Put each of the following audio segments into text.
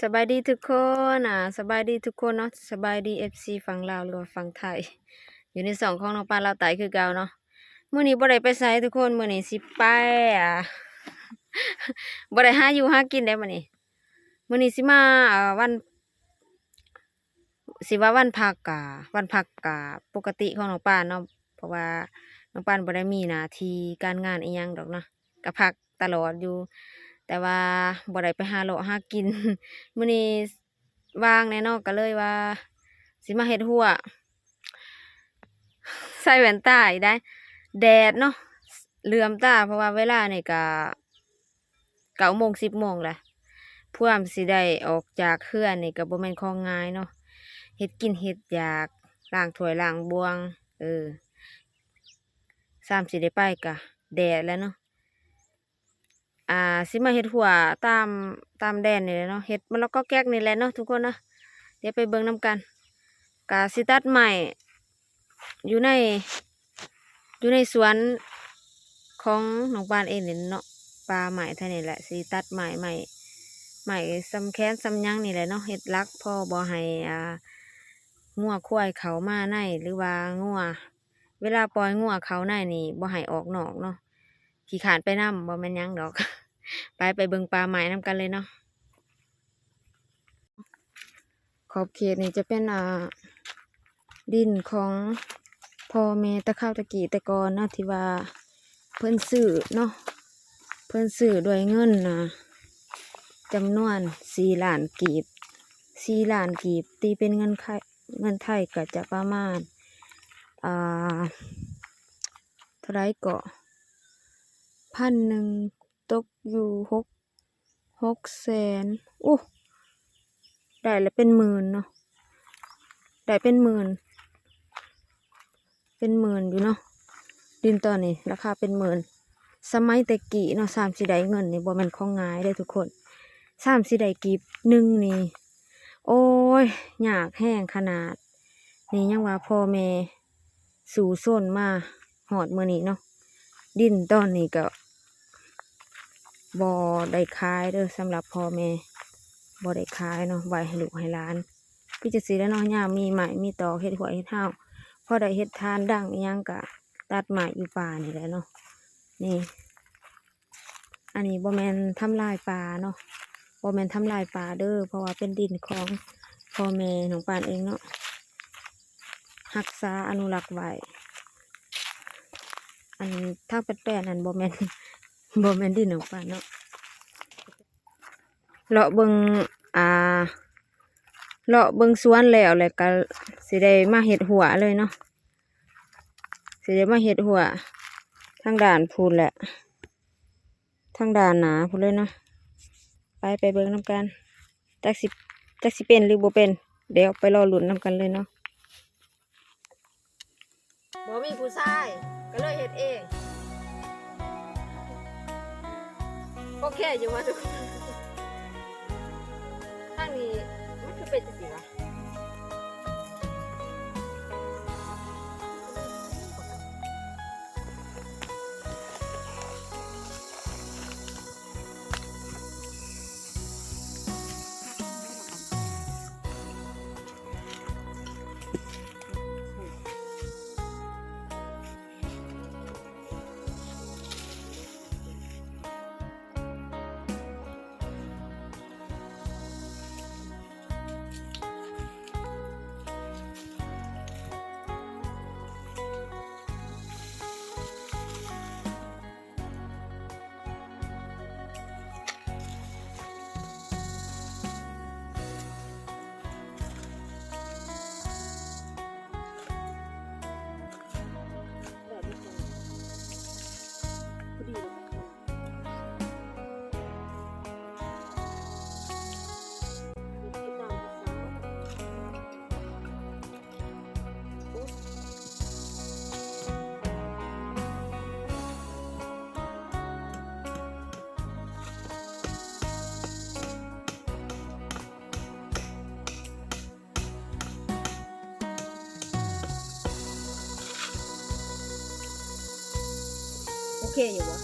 ສະບາຍດີທຸກຄົນ ອາ ສະບາຍດີທຸກຄົນເນາະ ສະບາຍດີເອັຟຊີຝັ່ງລາວ ຫຼືວ່າຝັ່ງໄທ ຢູ່ໃນຊ່ອງຂອງນ້ອງປານລາວໃຕ້ຄືເກົ່າເນາະ. ມື້ນີ້ບໍ່ໄດ້ໄປໃສທຸກຄົນ ມື້ນີ້ຊິໄປ ອາ ບໍ່ໄດ້ຫາຢູ່ຫາກິນເດ້ມື້ນີ້ ມື້ນີ້ຊິມາ ອາ ວັນ ຊິວ່າວັນພັກກະ ວັນພັກກະປົກກະຕິຂອງນ້ອງປານເນາະ ເພາະວ່ານ້ອງປານບໍ່ໄດ້ມີໜ້າທີ່ການງານອີ່ຫຍັງດອກເນາະ ກະພັກຕະຫຼອດຢູ່ ແຕ່ວ່າບໍ່ໄດ້ໄປຫາເລາະຫາກິນ ມື້ນີ້ວ່າງແດ່ເນາະ ກະເລີຍວ່າຊິມາເຮັດຮົ້ວ ໃສ່ແວ່ນຕາອີກໄດ໋ ແດດເນາະ ເຫຼື່ອມຕາ ເພາະວ່າເວລານີ້ກະ ເກົ້າໂມງສິບໂມງລະ ພວມຊິໄດ້ອອກຈາກເຮືອນນີ້ກະບໍ່ແມ່ນຂອງງ່າຍເນາະ ເຮັດກິນເຮັດຢາກ ລ້າງຖ້ວຍລ້າງບ່ວງ ເອີ ສ່ຳຊິໄດ້ໄປກະແດດແລ້ວເນາະ. ອາ ຊິມາເຮັດຮົ້ວຕາມ ຕາມແດນນີ້ແຫຼະເນາະ ເຮັດມະລະກອກແກກນີ້ແຫຼະເນາະທຸກຄົນເນາະ ດຽວໄປເບິ່ງນຳກັນ ກະຊິຕັດໄມ້ ຢູ່ໃນ ຢູ່ໃນສວນຂອງນ້ອງປານເອງນີ້ເນາະ ປ່າໄມ້ແຖວນີ້ແຫຼະ ຊິຕັດໄມ້ ໄມ້ ໄມ້ສ່ຳແຂນສ່ຳຫຍັງນີ້ແຫຼະເນາະ ເຮັດຫຼັກພໍບໍ່ໃຫ້ ອາ ງົວຄວາຍເຂົ້າມາໃນ ຫຼືວ່າງົວ ເວລາປ່ອຍງົວເຂົ້າໃນນີ້ບໍ່ໃຫ້ອອກນອກເນາະ ຂີ້ຄ້ານໄປນຳ ບໍ່ແມ່ນຫຍັງດອກ ໄປ ໄປເບິ່ງປ່າໄມ້ນຳກັນເລີຍເນາະ. ຂອບເຂດນີ້ຈະເປັນ ອາ ດິນຂອງພໍ່ແມ່ແຕ່ຄາວແຕ່ກີ້ແຕ່ກ່ອນເນາະ ທີ່ວ່າເພິ່ນຊື້ເນາະ ເພິ່ນຊື້ດ້ວຍເງິນ ອາ ຈຳນວນສີ່ລ້ານກີບ ສີ່ລ້ານກີບ ຕີເປັນເງິນໄຂ ເງິນໄທກະຈະປະມານ ອາ ເທົ່າໃດເກາະ ພັນໜຶ່ງ ຕົກຢູ່ຫົກ ຫົກແສນ ໂອ້ ໄດ້ລະເປັນໝື່ນເນາະ ໄດ້ເປັນໝື່ນ ເປັນໝື່ນຢູ່ເນາະ ດິນຕອນນີ້ລາຄາເປັນໝື່ນ ສະໄໝແຕ່ກີ້ເນາະ ສ່ຳຊິໄດ້ເງິນນີ້ບໍ່ແມ່ນຂອງງ່າຍເດີ້ທຸກຄົນ ສ່ຳຊິໄດ້ກີບໜຶ່ງນີ້ ໂອ້ຍ ຍາກແຮງຂະໜາດ ນີ້ຍັງວ່າພໍ່ແມ່ສູ້ຊົນມາຮອດມື້ນີ້ເນາະ ດິນຕອນນີ້ກະບໍ່ໄດ້ຂາຍເດີ້ ສຳລັບພໍ່ແມ່ບໍ່ໄດ້ຂາຍເນາະ ໄວ້ໃຫ້ລູກໃຫ້ຫຼານ ຄືຈັ່ງຊີ້ແຫຼະເນາະ ຍາມມີໄມ້ມີຕອກ ເຮັດຮົ້ວເຮັດຮາວ ພໍໄດ້ເຮັດຖ່ານດັງອີ່ຫຍັງກະຕັດໄມ້ຢູ່ປ່ານີ້ແຫຼະເນາະ ນີ້ ອັນນີ້ບໍ່ແມ່ນທຳລາຍປ່າເນາະ ບໍ່ແມ່ນທຳລາຍປ່າເດີ້ ເພາະວ່າເປັນດິນຂອງພໍ່ແມ່ນ້ອງປານເອງເນາະ ຮັກສາອະນຸລັກໄວ້ ອັນທາງແປນໆ ນັ້ນບໍ່ແມ່ນ ບໍ່ແມ່ນດິນນ້ອງປານເນາະ ເລາະເບິ່ງ ອາ ເລາະເບິ່ງສວນແລ້ວ ແລ້ວກະຊິໄດ້ມາເຮັດຮົ້ວເລີຍເນາະ ຊິໄດ້ມາເຮັດຮົ້ວທາງດ້ານພຸ້ນແຫຼະ ທາງດ້ານໜ້າພຸ້ນເລີຍເນາະ ໄປ ໄປເບິ່ງນຳກັນ ຈັກຊິ ຈັກຊິເປັນຫຼືບໍ່ເປັນ ດຽວໄປລໍລຸ້ນນຳກັນເລີຍເນາະ ບໍ່ມີຜູ້ຊາຍ ກະເລີຍເຮັດເອງ ໂອເຄຢູ່ບໍ່ທຸກຄົນ ທາງນີ້ມັນຄືເປັນຈັ່ງຊີ້ຫວາ? ໂອເຄຢູ່ບໍ່?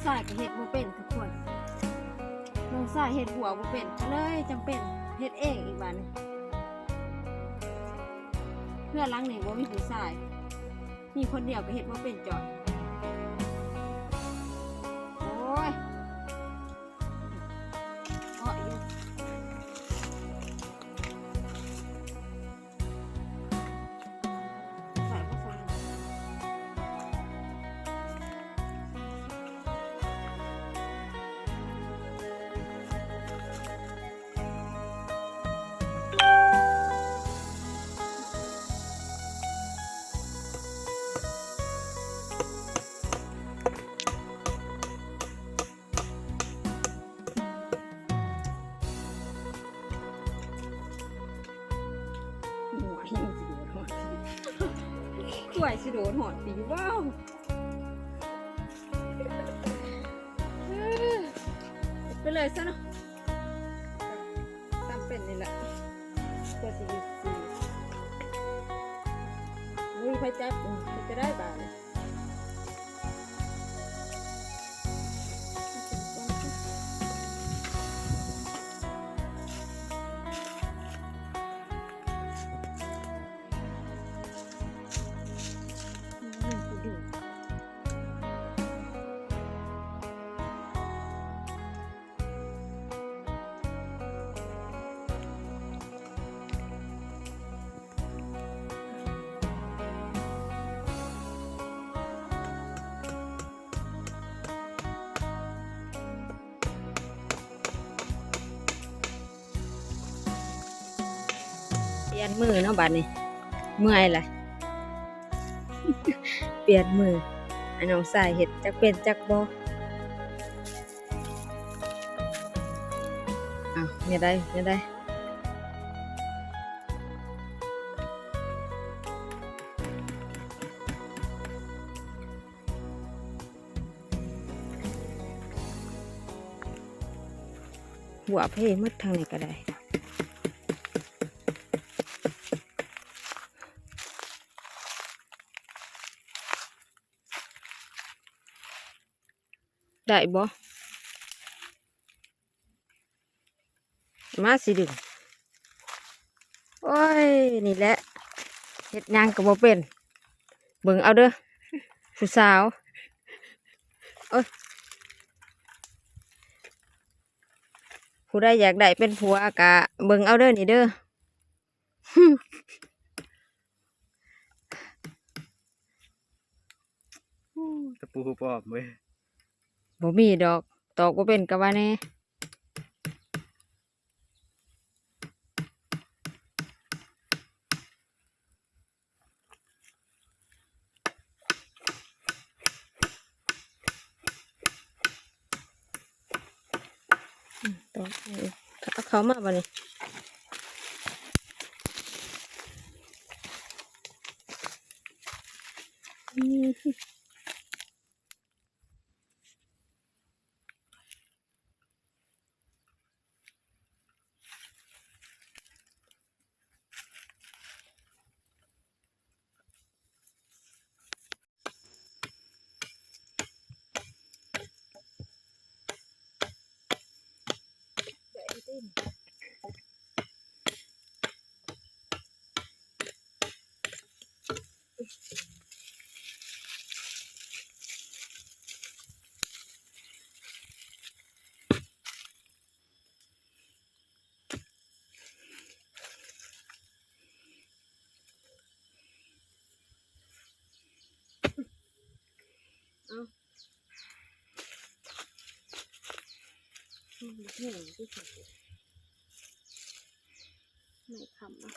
ຊາຍກໍເຮັດບໍ່ເປັນທຸກຄົນ ນ້ອງຊາຍເຮັດຫົວບໍ່ເປັນ ກໍເລີຍຈຳເປັນເຮັດເອງອີກບາດນີ້. ເຮືອນຫຼັງນີ້ບໍ່ມີຜູ້ຊາຍ ມີຄົນດຽວກໍເຮັດບໍ່ເປັນຈ້ອຍ. ໂອ້ຍ ເຄາະຢູ່ ໂອ້ຍ ຊິໂດດຮອດ ໂອ້ຍ ຊິໂດດຮອດປີ ວ້າວ ເອີ ເຮັດໄປເລີຍຊະເນາະ ຕຳເປັນນີ້ແຫຼະ ເພື່ອຊິຢູ່ ບໍ່ມີໃຜຈັບ ເຮັດຈະໄດ້ບາດນີ້. ປ່ຽນມືເນາະບາດນີ້ ເມື່ອຍລະ ປ່ຽນມື ໃຫ້ນ້ອງຊາຍເຮັດ ຈັກເປັນຈັກບໍ່. ອ້າວ ແນວໃດ ແນວໃດ? ຫົວເພໝົດທາງນີ້ກໍໄດ້. ໄດ້ບໍ່? ມາຊິດຶງ. ໂອ້ຍ ນີ້ແຫຼະ ເຮັດຫຍັງກໍບໍ່ເປັນ. ເບິ່ງເອົາເດີ ຜູ້ສາວ. ໂອ້ຍ ຜູ້ໃດຢາກໄດ້ເປັນຜົວກະເບິ່ງເອົາເດີນີ້ເດີ. ຕະປູປອມເວີຍ. ບໍ່ມີດອກ ຕອກບໍ່ເປັນກະວ່າແນ່. ອືມ ຕອກ ເອົາເຂົ້າມາບາດນີ້. ອືມ. ເອົາ ອືມ ແຫ້ງຄືກັນ ໄມ້ຄ້ຳເນາະ.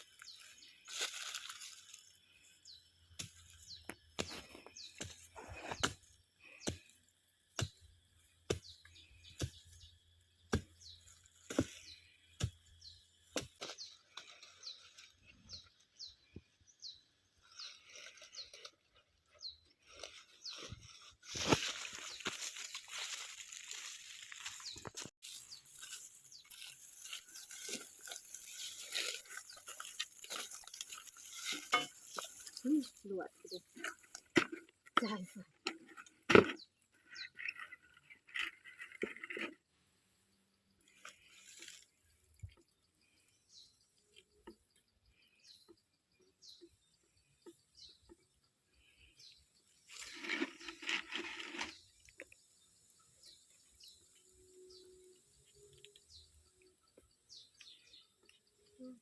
ອືມ ລວດເດ້ ຈ່າຍ.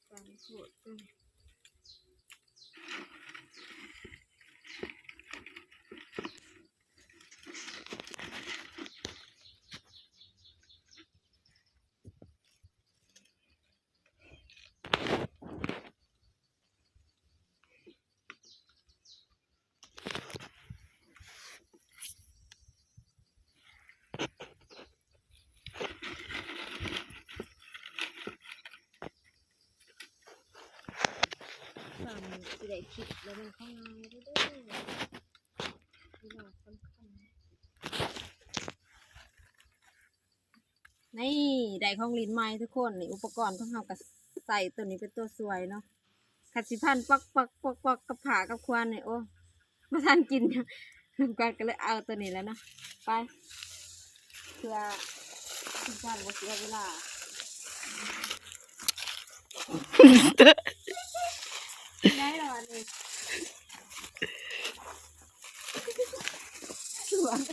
ປັນໂພດ ສ່ຳຊິໄດ້ຄລິບແລ້ວ ມັນເຂົ້າງ່າຍເດີ ເວລາສຳຄັນ. ນີ້ ໄດ້ຂອງຫຼິ້ນໃໝ່ທຸກຄົນ. ນີ້ ອຸປະກອນຂອງເຮົາກໍໃສ່ຕົວນີ້ເປັນຕົວຊ່ວຍເນາະ. ຄັນຊິພັນປັກໆໆໆກັບຜ້າກັບຄວານນີ້ ໂອ້ ບໍ່ທັນກິນ ນ້ຳກວດກໍເລີຍເອົາຕົວນີ້ແຫຼະເນາະ. ໄປ ເພື່ອເປັນການບໍ່ເສຍເວລາ. ໄດ້ແລ້ວອັນນີ້ ສວນ ເ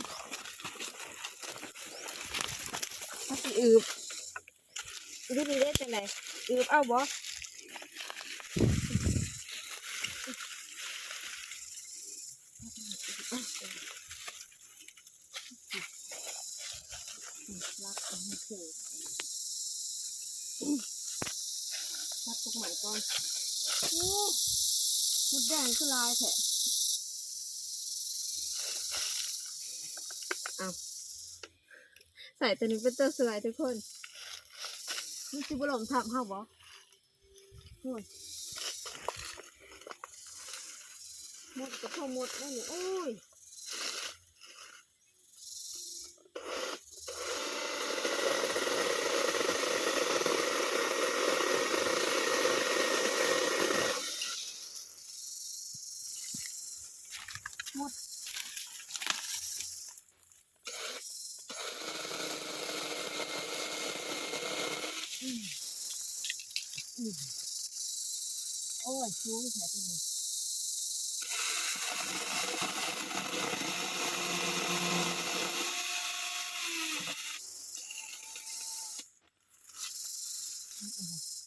ຮົາຊິອຶບ ຢູ່ນີ້ໄດ້ຈັ່ງໃດ? ອຶບເອົາບໍ່? ລັກເອົາໃຫ້ຖືກ ລັກພວກໃໝ່ກ່ອນ. ໂອ້ ມົດແດງຄືຫຼາຍແທ້. ເອົ້າ ໃສ່ຕົວນີ້ເປັນຕົວຊ່ວຍທຸກຄົນ. ມັນຊິບໍ່ລົ້ມທັບເຮົາບໍ່? ໂອ້ຍ ມົດກໍພໍມົດແລ້ວນີ້ ໂອ້ຍ. ໂອ້ຍ ສູງແທ້ຕົວນີ້. ອືມ